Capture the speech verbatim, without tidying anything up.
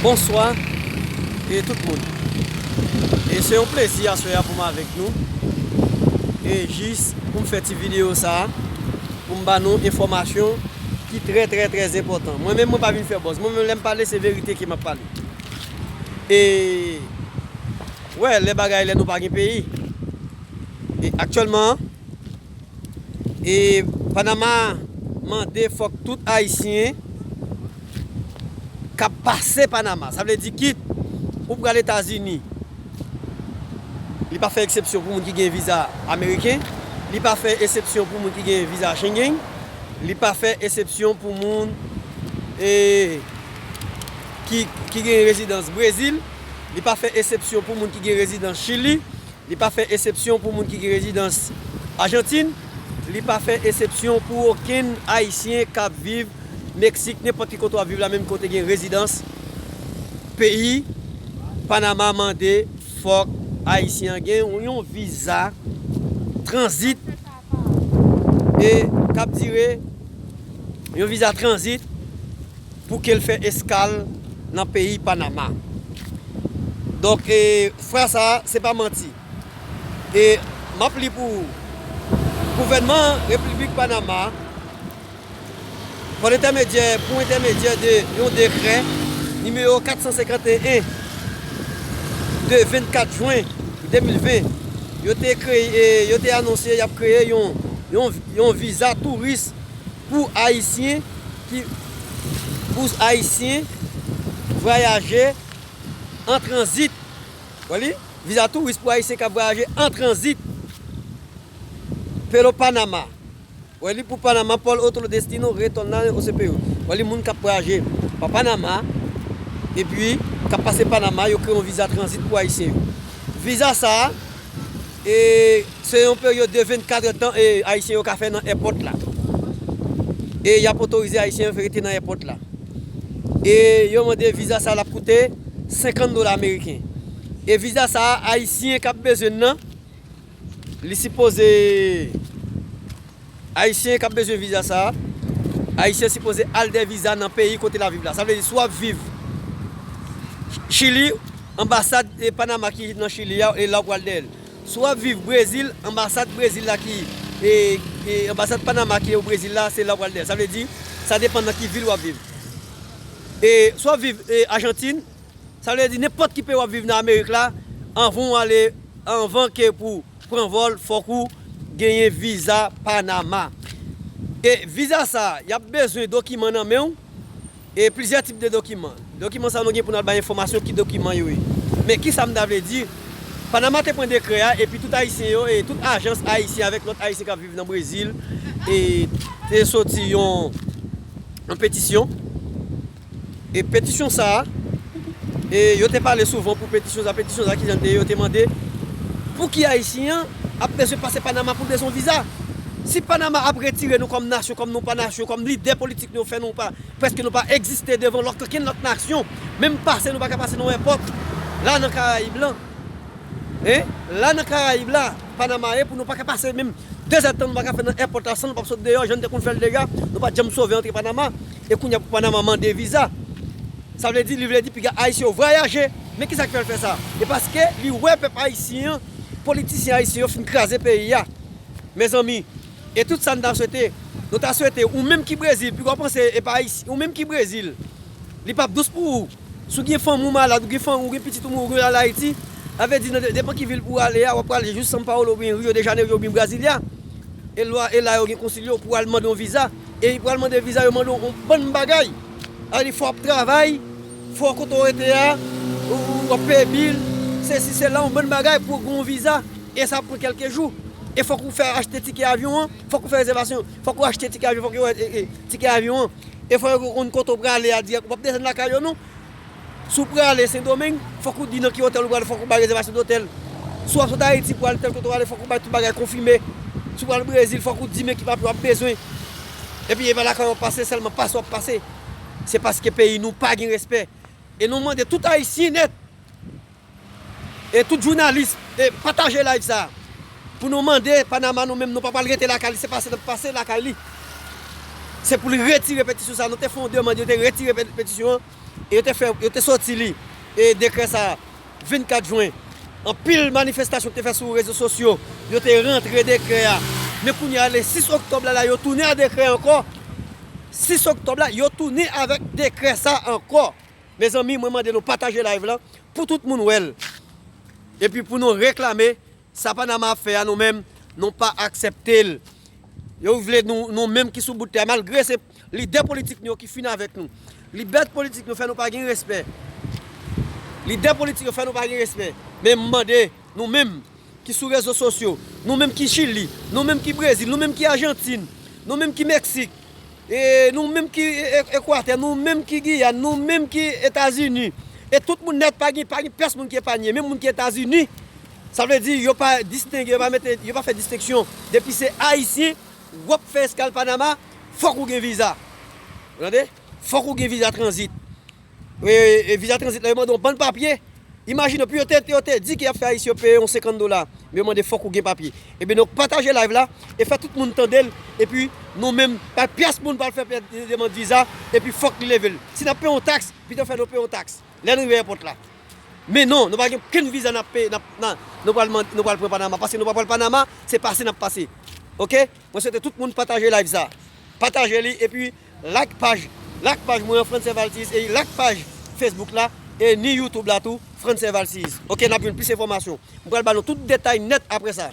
Bonswa e tout moun. E se yon plezi aswè a pou m avèk nou. E jis pou m fè ti videyo sa a, pou m ba nou enfòmasyon ki trè, trè, trè enpòtan. Mwen menm, mwen pa vin fè buzz. Mwen menm, lè m pale, se verite ke m ap pale. E, wè, lè bagay, lè nou pa gen peyi. E aktyèlman, e Panama mande fòk tout Ayisyen k ap pase Panama, sa vle di kit ou pral Etazini, li pa fè eksepsyon pou moun ki gen viza ameriken, li pa fè eksepsyon pou moun ki gen viza Schengen, li pa fè eksepsyon pou moun, e, ki, ki gen rezidans Brezil, li pa fè eksepsyon pou moun ki gen rezidans Chili, li pa fè eksepsyon pou moun ki gen rezidans Ajantin, li pa fè eksepsyon pou okenn Ayisyen k ap viv Meksik, nenpòt ki kote w ap viv la, menm kote gen rezidans peyi Panama mande fòk Ayisyen an gen yon viza tranzit e k ap dire yon viza tranzit pou ke l fè eskal nan peyi Panama. Donk, e, fraz sa a, se pa manti. E m ap li pou ou. Gouvènman Repiblik Panama, pa entèmedyè, pou entèmedyè de yon dekrè nimewo kat san senkanteyen de vennkat jen de mil ven, yo te kreye, yo te anonse y ap kreye yon, yon, yon viza touris pou Ayisyen ki, pou Ayisyen vwayaje an tranzit. Wè li? Viza touris pou Ayisyen k ap vwayaje an tranzit. Pelo Panama. Wè li pou Panama, por otro destino, retornar o seu país. Wè li moun k ap vwayaje pa Panama, epi k ap pase Panama, yo kreye yon viza tranzit pou Ayisyen yo. Viza sa a, e, se yon peryòd de vennkat èdtan, e, Ayisyen yo ka fè nan èpòt la. E y ap otorize Ayisyen yo rete nan èpòt la. E yo mande viza sa a, l ap koute senkant dola ameriken. E viza sa a, Ayisyen k ap bezwen l nan, li sipoze, Ayisyen k ap bezwen viza sa a, Ayisyen sipoze al dèyè viza nan peyi kote l ap viv la. Sa vle di, si w ap viv Chili, anbasad, e, Panama ki nan Chili a, e la w pral dèyè l. Si w ap viv Brezil, anbasad Brezil la ki, e, e, anbasad Panama ki o Brezil la, se la w pral dèyè l. Sa vle di, sa depann nan ki vil w ap viv. E si w ap viv, e, Ajantin, sa vle di nenpòt ki peyi w ap viv nan Amerik la, anvan w ale, anvan ke pou pran vòl, fòk ou genyen viza Panama. E viza sa a, y ap bezwen dokiman nan men w, e plizyè tip de dokiman. Dokiman sa a, nou gen pou n al bay enfòmasyon ki dokiman yo ye. Men ki sa m ta vle di, Panama te pran dekrè a, epi tout Ayisyen yo, e tout ajans ayisyen avèk lòt Ayisyen k ap viv nan Brezil, e te soti yon, yon petisyon. E petisyon sa a, e yo te pale souvan pou petisyon sa, petisyon sa ki jan te ye, yo te mande pouki Ayisyen an ap bezwen pase Panama pou l bezwen yon viza. Si Panama ap retire nou kòm nasyon, kòm nou pa nasyon, kòm lidè politik nou fè nou pa, prèske nou pa egziste devan lòt, okenn lòt nasyon, menm pase nou pa ka pase nan yon èpòt la nan Karayib lan. Hein? La nan Karayib la, Panama ye, pou nou pa ka pase menm de zèdtan nou pa ka fè nan èpòt la san nou p ap sot deyò, jan nou te konn fè l deja, nou pa t janm sove antre Panama, e kounye a pou Panama mande viza. Sa vle di, li vle di piga Ayisyen yo vwayaje. Men kisa k fè l fè sa? E paske li wè pèp ayisyen an, politisyen ayisyen yo fin kraze peyi a. Mezanmi, e tout sa n ta swete, nou ta swete, ou menm ki Brezil, piga w panse, e pa Ayisyen, ou menm ki Brezil, li p ap dous pou ou. Si w gen fanmi w malad, ou gen fanmi, ou gen pitit ou mouri, ou al Ayiti, sa vle di, nan de-, depann ki vil pou w ale a, w ap prale jis São Paulo, oubyen Rio de Janeiro, oubyen Brasilia. E lwa, e la yo gen konsil yo pou w al mande yon viza. E pou w al mande viza, yo mande w yon bann bagay. Sa vle di, fò w ap travay, fò kote w rete a, ou, ou w ap peye bil, sesi, sela, yon bann bagay pou w gen yon viza. E sa ap pran kèlke jou. E fòk ou fè achte tikè avyon an, fòk ou fè rezèvasyon, fòk ou achte tikè avyon, fòk yo wè, e, e, tikè avyon an. E fò yo konn kote w prale a dirèk. Ou p ap desann lakay yo, non. Si w prale Sendomeng, fòk ou di nan ki otèl ou prale, fòk ou bay rezèvasyon dotèl. Si w ap sot Ayiti pou al tèl kote w ale, fòk ou bay tout bagay konfime. Si w pral Brezil, fòk ou di men ki papye w ap bezwen. Epi e pa lakay w ap pase sèlman, pase w ap pase. Se paske peyi nou pa gen respè. E nou mande tout Ayisyen nèt, e tout jounalis, e pataje live sa a. Pou nou mande Panama, nou menm, nou pa pral rete lakay li, se pase n ap pase lakay li. Se pou li retire petisyon sa a. Nou te fè yon demann, yo te retire pe-, petisyon an. E yo te fè, yo te sòti li, e dekrè sa a, vennkat jen. Anpil manifestasyon ki te fè sou rezo sosyo, yo te rantre dekrè a. Men kounye a, le sis oktòb la, la, yo tounen a dekrè ankò. Sis oktòb la, yo tounen avèk dekrè sa ankò. Mezanmi, mwen mande nou pataje live lan pou tout moun wè l. Epi pou nou reklame, sa Panama ap fè a, nou menm, nou pa aksepte l. Yo vle nou, nou menm ki sou bout tè a, malgre se lidè politik nou yo ki fin avèk nou. Lidè politik nou fè nou pa gen respè. Lidè politik yo fè nou pa gen respè. Men m mande, nou menm ki sou rezo sosyo, nou menm ki Chili, nou menm ki Brezil, nou menm ki Ajantin, nou menm ki Meksik, e nou menm ki E-, E-, Ekwatè, nou menm ki Giyàn, nou menm ki Etazini. E tout moun nèt, pa gen, pa gen pyès moun ki epanye, menm moun ki Etazini. Sa vle di, yo pa distenge, yo pa mete, yo pa fè distenksyon. Depi se Ayisyen, w ap fè eskal Panama, fòk ou gen viza. Ou tande? Fòk ou gen viza tranzit. E, e, e viza tranzit la, yo mande yon bann papye. Imajine, pou yo te, yo te di ke y ap fè Ayisyen yo peye yon senkant dola. Men yo mande fòk ou gen papye. Ebyen, donk, pataje live la e fè tout moun tande l. Epi, nou menm, pa pyès moun pral fè pè-, demann viza. Epi, fòk li leve l. Si n ap peye yon taks, pito fè nou peye yon taks lè n rive ayewopò la. Men non, nou pa gen okenn viza n ap peye, n ap, nan, nou pral mande, nou pral pran Panama. Paske nou pa pral Panama, se pase n ap pase. Oke? Mwen swete tout moun pataje live sa. Pataje li epi like paj, like paj mwen an, Frantz Valtis, e like paj Facebook la, e ni YouTube la tou, Frantz Valtis. Oke, n ap jwenn plis enfòmasyon. Mwen pral ba nou tout detay nèt apre sa.